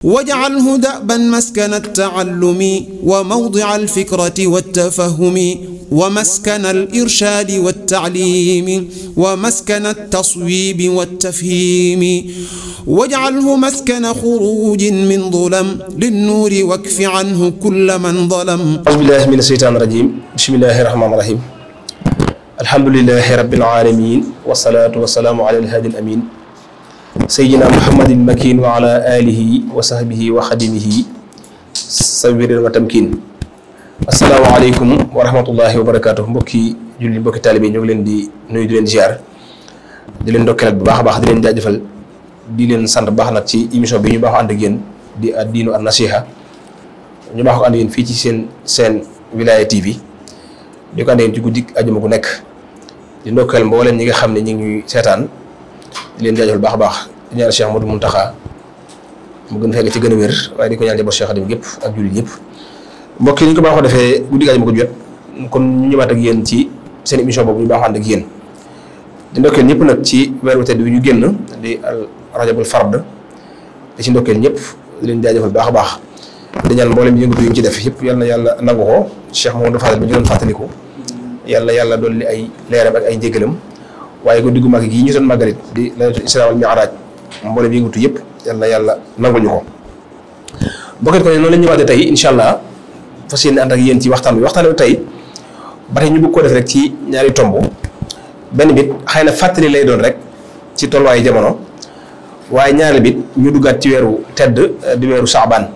واجعله دأبا مسكن التعلم وموضع الفكرة والتفهم ومسكن الإرشاد والتعليم ومسكن التصويب والتفهيم واجعله مسكن خروج من ظلم للنور واكف عنه كل من ظلم. أعوذ بالله من الشيطان الرجيم. بسم الله الرحمن الرحيم. الحمد لله رب العالمين والصلاة والسلام على الهادي الأمين سيدنا محمد المكين وعلى آله وصحبه وخدمه صبر وتمكين. asalaamaaleykum wa rahmatullahi wa barakaatu. mbokki julli mbokki taalibe ñu ngi leen di nuyu di leen ziar di leen ndokkeelaat bu baax a baax di leen jaajëfal di leen sant baax nag ci émission bi ñu baax ànd ak yéen di ad-diinu an-nasiha ñu baax ko ànd yéen fii ci seen Wilaya TV di ko ànd yéen ci guddi ajuma gu nekk di ndokkeel mbooleem ñi nga xam ne ñu ngi seetaan di leen jaajëfal baax a baax di ñaan Cheikh Modou Mountakha mu gën fekk ci gën a wér waaye di ko ñaan njaboot Cheikh Khadim gépp ak jullit yëpp. mbokk yi ni ñu ko baaxoo defee guddi gaaj ma ko jot kon ñu ñëwaat ak yéen ci seen émission boobu ñu baaxoo ànd ak yéen di ndokkeel ñëpp nag ci weeru tedd wi ñu génn di rajabul fard di ci ndokkeel ñëpp di leen jaajëfal baax a baax di ñaan mboolem yëngatu yu ñu ci def yëpp yal na yàlla nangu ko Cheikh Mamadou Fadel bi ñu doon fàttaliku yàlla dolli ay leeram ak ay njégalam waaye guddi gu mag gi ñu doon màggalit di laylatul isra wal mi'raj mboolem yëngatu yëpp yàlla nangul ñu ko bokket ko ne noonu la ñu ñëwaatee tey incha allah fas yéene ànd ak yéen ci waxtaan bi tey ba tey ñu bëgg koo def rek ci ñaari tomb benn bit xëy na fàttali lay doon rek ci tolluwaayu jamono waaye ñaari bit ñu duggaat ci weeru tedd di weeru saabaan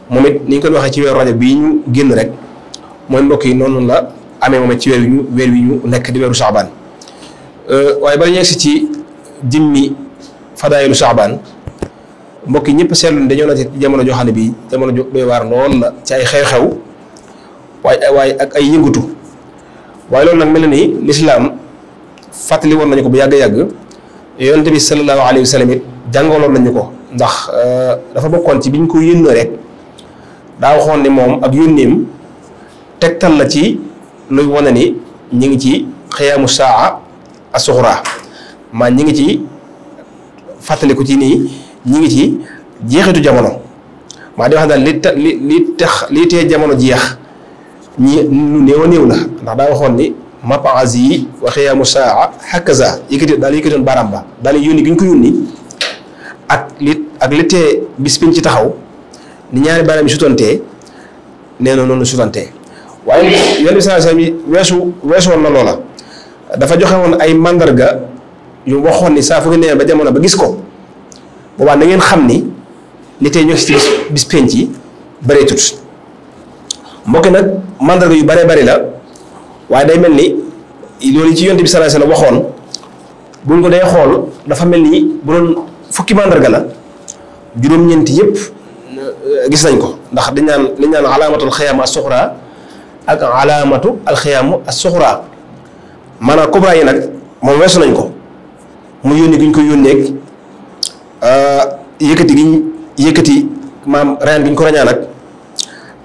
moom it ni ñu ko waxee ci weeru rajab bii ñu génn rek mooy mbokk yi noonu la amee moom it ci weer wi ñu nekk di weeru saabaan waaye bala ñu egsi ci jëmmi fadaayilu saabaan mbokk yi ñëpp seetlu dañoo na ci jamono joo xam ne bii jamono jo doy waar lool la ci ay xew-xew waaye ak ay yëngatu waaye loolu nag mel na ni lislaam fàttali woon nañu ko bu yàgg-yàgg yonent bi sallallahu alayhi wa sallam it jàngaloon nañu ko ndax dafa bokkoon ci biñ ko yónnee rek daa waxoon ne moom ak yónneem tegtal la ci luy wane ni ñi ngi ci xiyaamu saa as-suxra maa ñi ngi ci fàttaliku ci nii ñi ngi ci jeexitu jamono maa di wax daal li tee jamono jeex lu néew a néew la ndax daa waxoon ni mapaas yi wa xiyaamu saa hakaza yëkkatoon baaraam ba daal yónni gi ñu ko yónni ak li tee bis biñ ci taxaw ni ñaari baaraam yi sutantee nee na noonu sutantee waaye yoon bi sallallahu alayhi wasallam weesu woon na loola dafa joxe woon ay mandarga yu waxoon ni saa fu nee ba jamono ba gis ko boobaa na ngeen xam ni li tey ñoo ci bis penc yi bëreetut mbokk nag mandarga yu bëree bëri la waaye day mel ni loolu ci yonent bi sallallahu alayhi wasallam waxoon buñ ko day xool dafa mel ni bu doon fukki mandarga la juróom-ñeenti yëpp gis nañ ko ndax dañ naan alaamatul xiyaamu as-suxra ak alaamatu alxiyaamu as-suxra maanaam kubra yi nag moom weesu nañ ko mu yónni gi ñu ko yónneeg yëkkati maam rayaan gi ñu ko rañaan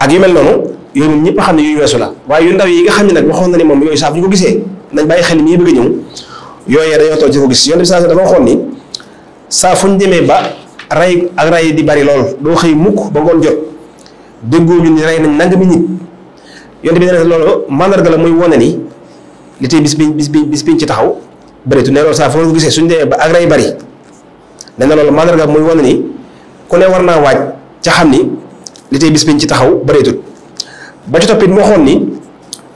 ak yu mel noonu yooyu moom ñëpp xam ne yooyu weesu la waaye yu ndaw yi nga xam ne nag waxoon na ni moom yooyu saa bu ñu ko gisee nañ bàyyi xel mi bëgg a ñëw yooyee dañoo toog ci ko gis yoon bi saa dafa waxoon ni saa fu ñu demee ba ray di bari lool doo xëy mukk ba ngoon jot déggoo ñu ni rey nañ nangami nit yoon bi ne loolu mandarga la muy wane ni li tey bis biñ ci taxaw bëreetu ne loolu saa fu ñu ko gisee suñu demee ba ak ray bari nee na loolu mandarga muy wane ni ku ne war naa waaj ca xam ni li tey bis biñ ci taxaw bëreetut ba ci toppit moo xoon ni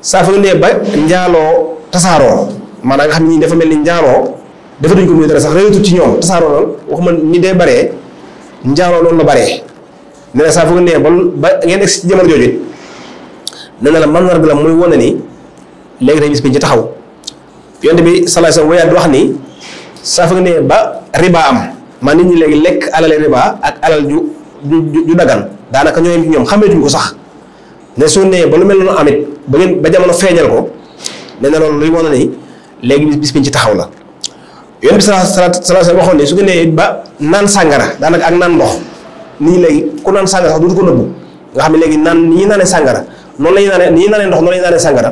saa fu ne ba njaaloo tasaaroo maanaam nga xam ni dafa mel ni njaaloo dafa duñ ko muy dara sax réetut ci ñoom tasaaroo lool waxuma ni day baree njaaloo loolu la baree nee na saa fu ne ba ngeen egsi ci jamono jooju nee na la mandarga la muy wane ni léegi tey bis biñ ci taxaw yonent bi sallallahu alayhi wasallam wayaat wax ni saa fu ne ba riba am man nit ñi léegi lekk alal riba ak alal ju dagan daanaka ñoo yem ci ñoom xameetuñ ko sax ne soo nee ba lu mel noonu amit ba jamono feeñal ko nee na loolu luy wane ni léegi bis biñ ci taxaw la yoon bi sallallahu waxoon ni su ngeen nee ba naan sàngara daanaka ak naan ndox nit ñi léegi ku naan sàngara sax dootu ko nëbbu nga xam ne léegi naan ni ñuy naanee sàngara noonu la ñuy naanee ni ñuy naanee ndox noonu la ñuy naanee sàngara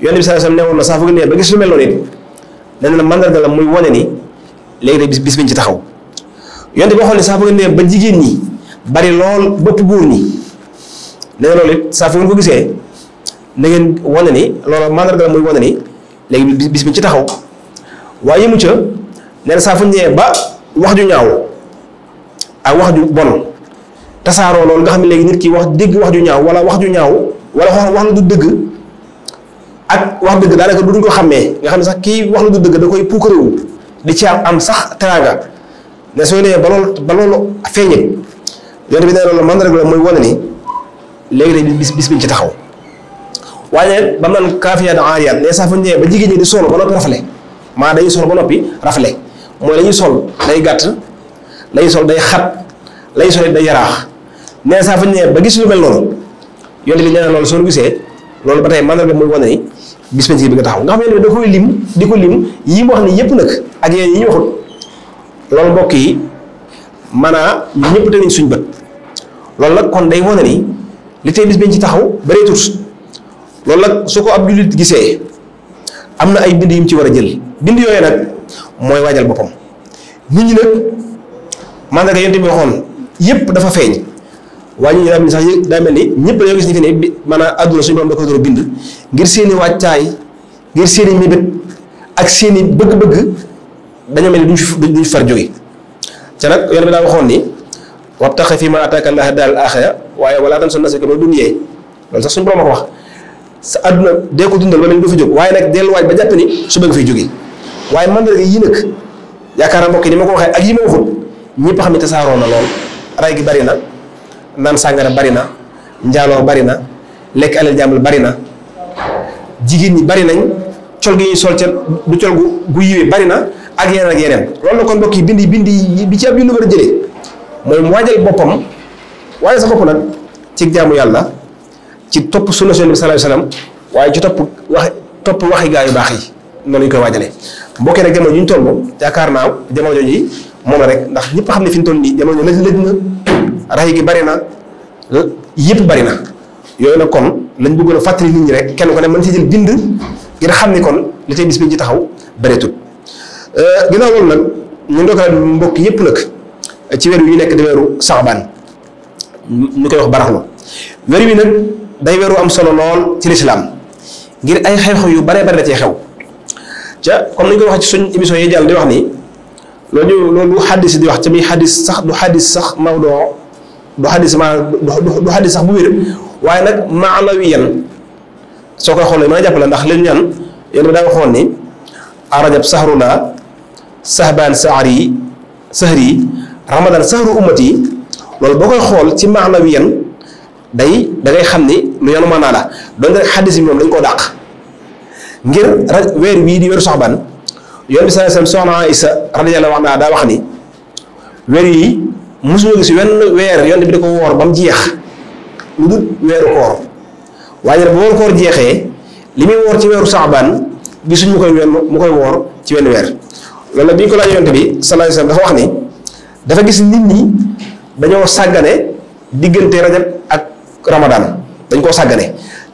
yoon bi sallallahu alayhi wasallam ne woon na saa fu ngeen nee ba gis lu mel noonu it nee na mandarga la muy wane ni léegi de bis biñ ci taxaw yonte boo xool ne saa bu ngeen nee ba jigéen ñi bari lool bopp góor ñi nee na loolu it saa fu ngeen ko gisee na ngeen wane ni loolu mandarga muy wane ni léegi bis bi ci taxaw waaye yëmu ca nee na saa fu ñëwee ba wax ju ñaaw ak wax ju bon tasaaroo loolu nga xam ne léegi nit ki wax dégg wax ju ñaaw wala wax ju ñaaw wala wax lu du dëgg ak wax dëgg daanaka duñ ko xàmmee nga xam ne sax kii wax lu du dëgg da koy puukarewu di ci am sax teraanga ne soo nee ba loolu feeñee yonent bi nee loolu mandarga la mooy wane ni léegi dañ bis biñ ci taxaw waaye ba mu naan kaafiyaat aariyaat ne saa fa ñëwee ba jigéen ñi di solo ba noppi rafle maa dañuy sol ba noppi rafle mooy lañuy sol day gàtt lañuy sol day xat lañuy sol day yaraax ne saa fa ñëwee ba gis lu mel noonu yonent bi nee na loolu soo gisee loolu ba tey mandarga muy wane ni bis penc bi nga taxaw nga xam ne da koy lim di ko lim yi mu wax ni yëpp nag ak yéen yi ñu waxut loolu mbokk yi maanaam ñëpp te nañ suñ bët loolu nag kon day wane ni li tey bis penc ci taxaw bëreetut loolu nag su ko ab jullit gisee am na ay bind yu mu ci war a jël bind yooyu nag mooy waajal boppam nit ñi nag mandarga yonent bi waxoon yëpp dafa feeñ waaye ñu daa mel ni sax daa mel ni ñëpp dañoo gis ni fi ne maanaam àdduna suñu borom da ko doon bind ngir seeni wàccaay ngir seeni mébét ak seeni bëgg-bëgg dañoo mel ni duñ far jóge ca nag yonent bi daa waxoon ni wabtaxi fii maa ataaka llaahu daaral aaxira waaye wala tansa nasiibaka mina dunya loolu sax suñu borom a ko wax sa àdduna dee ko dundal wala ñu do fi jóg waaye nag delluwaay ba jàpp ni suba nga fiy jóge waaye mandarga yii nag yaakaar naa mbokk yi ni ma ko waxee ak yi ma waxut ñëpp xam ne tasaaroo na lool ray gi bari na naan sàngara bari na njaaloo bari na lekk alal jàmbal bari na jigéen ñi bari nañ col gi ñuy sol ca du col gu yiwee bari na ak yeneen loolu la kon mbokk yi bind yi bi ci ab yu lu war a jëlee mooy mu waajal boppam waajal sa bopp nag ci jaamu yàlla ci topp sunna Yonent bi sallallahu alayhi wasallam waaye ci topp waxi gaa yu baax yi noonu ñu koy waajalee mbokk yi nag jamono ju ñu toll yaakaar naa jamono jooju moom la rek ndax ñëpp xam ne fi ñu toll nii jamono lëj na ray gi bari na yëpp bari na yooyu nag kon lañ bëggoon a fàttali nit ñi rek kenn ko ne mën ci jël bind ngir xam ni kon li tey bis bi ci taxaw bëreetul ginnaaw loolu nag ñu ndokkale mbokk yëpp nag ci weer wi ñu nekk di weeru saxbaan ñu koy wax baraxlu weer wi nag day weeru am solo lool ci lislaam ngir ay xew-xew yu bare bare da cee xew ca comme ni ñu koy waxee ci suñ émission yi jàll di wax ni loolu xaddis di wax ca muy xaddis sax du xaddis sax mawdoo du xaddis du xaddis sax bu wér waaye nag maanawiyan soo koy xoolee mën a jàppale ndax leen ñaan yéen bi daa waxoon ni arajab sahruna sahbaan sahri ramadan sahru ummati loolu boo koy xool ci maanawiyan da ngay xam ni lu yanu maanaa la doon rek xaddis bi moom dañ koo dàq ngir weer wii di weeru saxbaan yoon bi sallallahu alayhi wasallam soxna Aïsa radiyallahu anha daa wax ni weer yi mosuñu gis wenn weer yonent bi da ko woor ba mu jeex lu dul weeru koor waaye nag bu weeru koor jeexee li muy woor ci weeru saxbaan gisuñ mu koy woor ci wenn weer loolu nag bi ñu ko laaj yonent bi sallallahu alayhi wasallam dafa wax ni dafa gis nit ñi dañoo sàggane diggante rajab ak ramadan dañ koo sàggane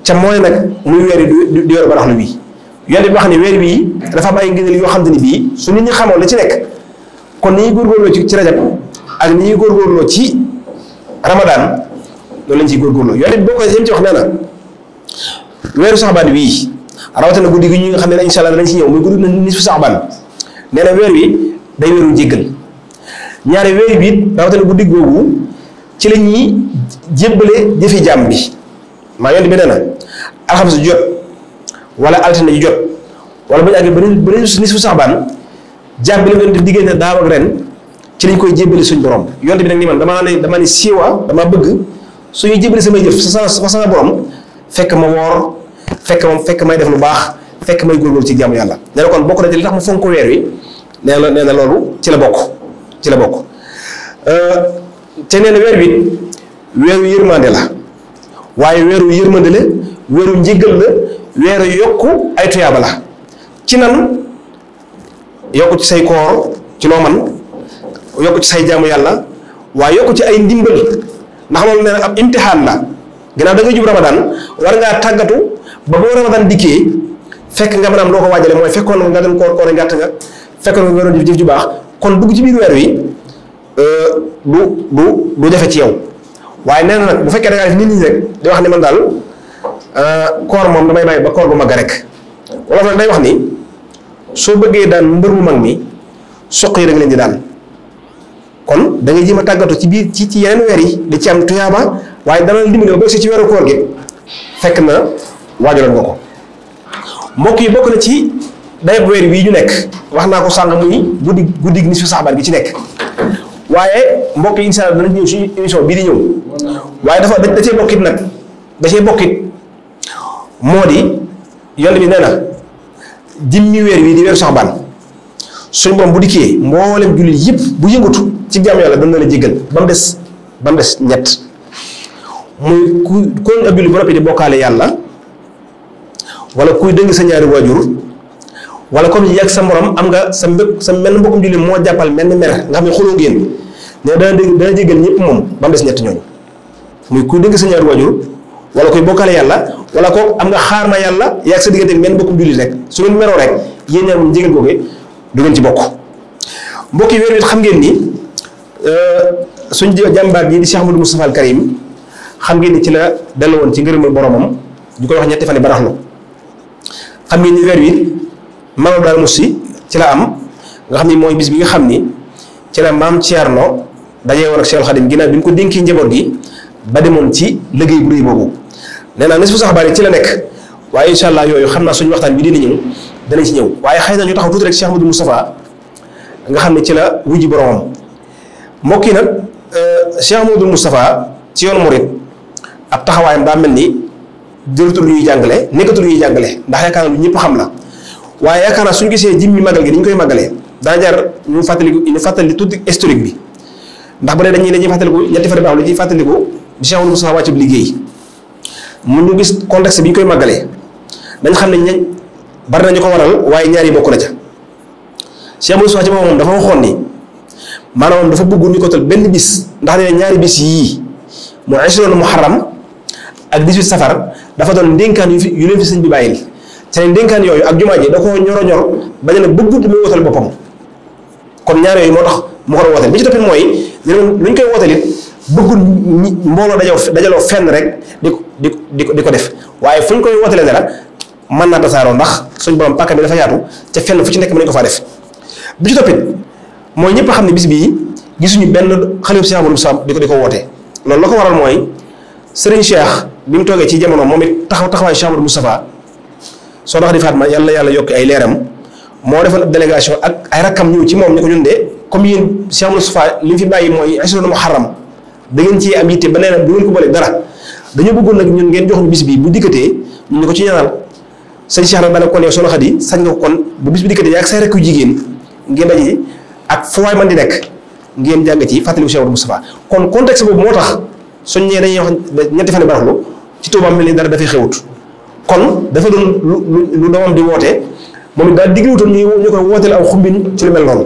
ca mooy nag muy weer yi di weeru baraxlu bi yonent bi wax ni weer bii dafa am ay ngëneel yoo xam te ni bii su nit ñi xamoon la ci nekk kon ni ñuy góorgóorloo ci rajab ak ni ñuy góorgóorloo ci ramadan loolu lañ ciy góorgóorloo yonent bi boo koy yem ci wax nee na weeru saxbaan wii rawatina guddi gi ñu nga xam ne incha allah danañ ci ñëw muy guddi na nisfu saxbaan nee na weer wi day weeru jéggal ñaari weer bi it rawatina guddi googu ci la ñuy jébbale jëfi jàmm bi maa yonent bi nee na alxames jot wala altine ju jot wala bu ñu àggee ba nisfu saxbaan jàmm bi la ngeen di diggante daaw ak ren ci lañ koy jébbale suñ borom yonent bi nag ni man dama ne siiwa dama bëgg suñuy jébbale samay jëf sama borom fekk ma woor fekk may def lu baax fekk may góorgóorlu ci jaamu yàlla nee na kon bokk na ci li tax mu fonk weer wi nee na loolu ci la bokk te nee na weer wi weeru yërmande la waaye weeru yërmande la weeru njéggal la weeru yokku ay tuyaaba la ci nan yokku ci say koor ci loo man yokku ci say jaamu yàlla waaye yokku ci ay ndimbal ndax loolu nee na ab imtixaan la ginnaaw da nga jub ramadan war ngaa tàggatu ba boo ramadan dikkee fekk nga mën a am loo ko waajale mooy fekkoon nga dem koor ngàtt nga fekkoon nga waroon jëf ju baax kon dugg ci biir weer wi du jafe ci yow waaye nee na nag bu fekkee da ngaa def nit ñi rek di wax ni man daal koor moom damay bàyyi ba koor gu mag rek wala nag day wax ni soo bëggee daan mbër mu mag mi soq yi da nga leen di daan kon da ngay jéem a tàggatu ci biir ci yeneen weer yi di ci am tuyaaba waaye dana la dimbali ba si ci weeru koor gi fekk na waajaloon nga ko mbokk yi bokk na ci dayab weer bii ñu nekk wax naa ko sànq muy guddi nisfu saxbaan gi ci nekk waaye mbokk yi incha allah danañ ñëw suñu émission bii di ñëw waaye dafa da cee bokkit nag da cee bokkit moo di yonent bi nee na jimmi weer bii di weeru saxbaan suñu borom bu dikkee mboolem jullit yëpp bu yëngatu ci jàmm yàlla dana la jéggal ba mu des ñett muy ku ab jullit ba noppi di bokkaale yàlla wala kuy dëng sa ñaari waajur wala comme yàgg sa morom am nga sa menn mbokkum jullit moo jàppal menn mer nga xam ne xuloo ngeen ne dana jéggal ñëpp moom ba mu des ñett ñooñu muy kuy dëng sa ñaari waajur wala kuy bokkaale yàlla wala kooku am nga xaar ma yàlla yàgg sa diggante menn mbokkum jullit rek su ngeen meroo rek yéen ñaar moom jéggal googe du ngeen ci bokk mbokk yi weer wi xam ngeen ni suñ jàmbaar ji di Cheikh Ahmadou Moustapha al Karim xam ngeen ni ci la dellu woon ci ngërëmal boromam ñu koy wax ñetti fan yi baraxlu xam ngeen ni weer wi maam daal musi ci la am nga xam ni mooy bis bi nga xam ni ci la maam Thierno dajee woon ak Cheikh Khadim ginnaaw bi mu ko dénkee njaboot gi ba demoon ci liggéey bu rëy boobu nee naa nisfu saxbaan yi ci la nekk waaye incha allah yooyu xam naa suñu waxtaan bi dina ñëw danañ ci ñëw waaye xëy na ñu taxaw tuuti rek Cheikh Ahmadou Moustapha nga xam ne ci la wujji boromam mbokk yi nag Cheikh Ahmadou Moustapha ci yoonu murit ab taxawaayam daa mel ni jërutul lu ñuy jàngale nekkatul lu ñuy jàngale ndax yaakaar naa lu ñëpp xam la waaye yaakaar naa suñu gisee jimmi magal gi ni ñu koy magalee daa jar ñu fàttali tuuti historique bi ndax bu dee dañuy fàttaliku ñetti fan baax lu ñuy fàttaliku bi Cheikh Ahmadou Moustapha wàccu liggéey mu ñu gis contexte bi ñu koy magalee dañ xam ne bari nañu ko waral waaye ñaar yi bokk na ca Cheikh Ahmadou Moustapha ci moom dafa waxoon ni maanaam dafa bëgg ñu ko tal benn bis ndax nee ñaari bis yii mooy ashrul muharram ak 18 safar dafa doon ndénkaan yu leen fi sëñ bi bàyyil seen ndénkaan yooyu ak jumaa ji da koo ñor bañ ne bëggut muy wotal boppam kon ñaar yooyu moo tax mu ko doon wooteel bi ci toppit mooy luñ koy wooteel it bëggul mbooloo dajaloo fenn rek di ko def waaye fu ñu koy wootelee dara mën naa tasaaroo ndax suñ borom pàkk bi dafa yaatu ca fenn fu ci nekk mën nañu ko faa def bi ci toppit mooy ñëpp xam ne bis bii gisuñu benn xalifa Cheikh Ahmadou Moustapha di ko woote loolu la ko waral mooy Serigne Cheikh bi mu toogee ci jamono moom it taxawaay Cheikh Ahmadou Moustapha soo dox di Fatma yàlla yokk ay leeram moo defoon ab délégation ak ay rakkam ñëw ci moom ni ko ñun de comme yéen Cheikh Ahmadou Moustapha li mu fi bàyyi mooy ashrul muharram da ngeen ci am yitte ba nee na du ngeen ko boole dara dañoo bëggoon nag ñun ngeen jox ñu bis bi bu dikkatee ñu ko ci ñaanal sëñ Cheikh nag dana kon yow soxna Xadi sañ nga ko kon bu bis bi dikkatee yaa ak say rakk yu jigéen ngeen daje ak fu waay man di nekk ngeen jàng ci fàttaliku Cheikh Ahmadou Moustapha kon contexte boobu moo tax suñ ñee dañuy wax ñetti fan baraxlu ci Tuubaa mel ni dara dafay xewut kon dafa doon lu doomam di woote moom it daal digluwutoon ñu koy wooteel aw xumbin ci lu mel noonu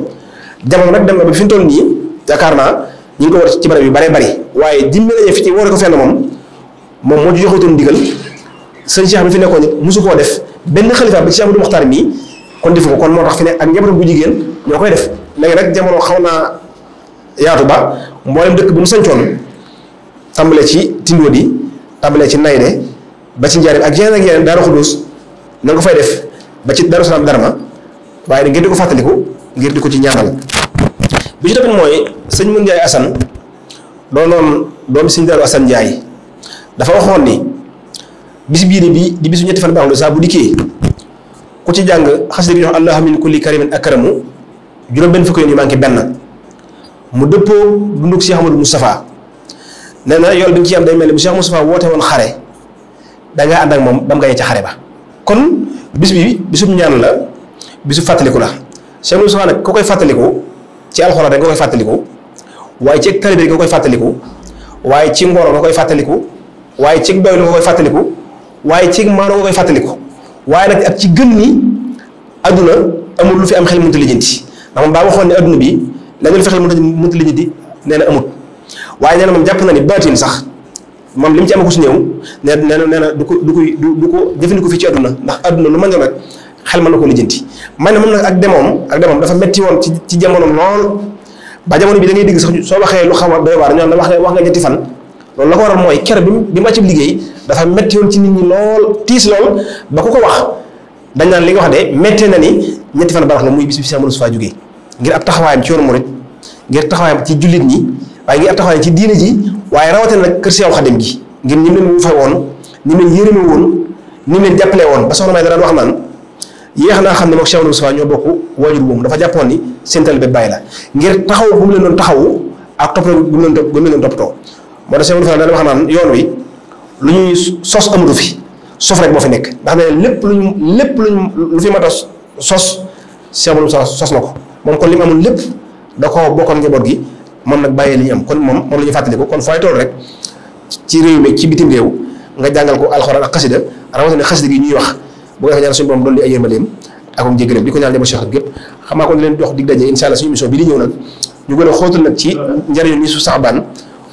jamono nag dem na ba fi mu toll nii yaakaar naa ñu ngi ko woote ci barab yu bare bari waaye dimbali nañu fi ci woote ko fenn moom moo ci joxutoon ndigal sëñ Cheikh bi fi nekkoon it mosu koo def benn xalifa ba ci Cheikh Amadou Mokhtar mii kon defu ko kon moo tax fi ne ak njabootam bu jigéen ñoo koy def léegi nag jamono xaw naa yaatu ba mboolem dëkk bu mu sañcoon tàmbalee ci Tindóodi tàmbalee ci Nayde ba ci Njaaréem ak yeneen Daaru Xudoos na nga ko fay def ba ci Daaru Salaam Darma waaye ngeen di ko fàttaliku ngir di ko ci ñaanal bi ci tamit mooy sëñ Mun Njaay Asan doonoon doomi sëñ Daaru Asan Njaay dafa waxoon ni bis bii di bisu ñetti fan baaxul saa bu dikkee ku ci jàng xasida gi ñu wax allah min kulli karimin akramu juróom-benn fukki yoon yu manqué benn mu dëppoo dunduk Cheikh Ahmadou Moustapha nee na yool bi nga ci am day mel ni bu Cheikh Moustapha woote woon xare dangaa ànd ak moom ba mu gañee ca xare ba kon bis bi bisum ñaan la bisu fàttaliku la Cheikh Moustapha nag ko koy fàttaliku ci alxuraan rek nga koy fàttaliku waaye ci taalibe nga koy fàttaliku waaye ci ngoro nga koy fàttaliku waaye ci doylu nga koy fàttaliku waaye ci maanoo nga koy fàttaliku waaye nag ak ci gën ni adduna amul lu fi am xel mënta lijjanti ndax moom daa waxoon ne adduna bi lañu lu fi xel mënta lijjanti nee na amut waaye nee na moom jàpp na ni baatin sax moom li mu ci am ko su néew nee na du ko jëfandikoo fii ci adduna ndax adduna lu mën na nag xel mën na ko lijjanti man ne moom nag ak demoom dafa metti woon ci jamono lool ba jamono bi da ngay dégg sax soo waxee lu xaw a doy waar ñoom la wax nga ñetti fan loolu la ko waral mooy ker bi mu wàcc liggéey dafa metti woon ci nit ñi lool tiis lool ba ku ko wax dañ naan li nga wax de méttee na ni ñetti fan barax la muy bis bi Cheikh Moustapha jógee ngir ab taxawaayam ci yoonu murid ngir taxawaayam ci jullit ñi waaye ngir ab taxawaayam ci diine ji waaye rawatina nag kër Seexul Xadim gi ngir ñi leen wuufe woon ñi leen yërëme woon ñi leen jàppale woon ba soxna may daan wax naan yéex naa xam ne moom Cheikh Moustapha ñoo bokk waajur boobu dafa jàppoon ni seen taalibe bàyyi la ngir taxaw bu mu leen doon taxawu ak toppatoo bu mu leen doon toppatoo moo tax Cheikh Moustapha daan wax naan yoon wi lu ñuy sos amatu fi sof rek moo fi nekk ndax ne lépp lu fi mat a sos Cheikh Moustapha sos na ko moom kon li mu amul lépp da koo bokkoon njaboot gi moom nag bàyyee li ñu am kon moom la ñuy fàttaliku kon fooy toll rek ci réew mi ci bitim réew nga jàngal ko alxuraan ak xasida rawatina xasida gi ñuy wax bu nga ñaan suñu borom doon li ay yërmandeem ak njéggalam di ko ñaan njaboot Cheikh gépp xam naa kon leen jox dig daje insha Allah suñu émission bi di ñëw nag ñu gën a xóotal nag ci njëriñu ni su Saxbaan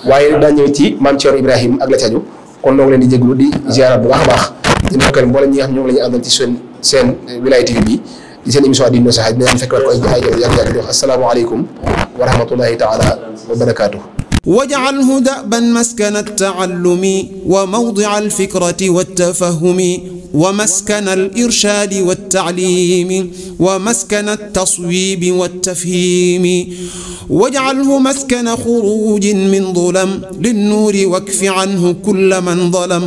waaye daa ñëw ci maam Thierno Ibrahim ak la ci aju kon noo ngi leen di jégalu di ziarat bu baax a baax di ndokkeel mboolem ñi nga xam ñoo ngi la ñu àndal ci seen Wilaya TV bi di seen émission Ad-Din wa Nasiha dinañ fekk waat ko ay yàgg di wax asalaamaaleykum wa rahmatullahi taala wa barakaatuh واجعله دأبا مسكن التعلم وموضع الفكرة والتفهم ومسكن الإرشاد والتعليم ومسكن التصويب والتفهيم واجعله مسكن خروج من ظلم للنور واكف عنه كل من ظلم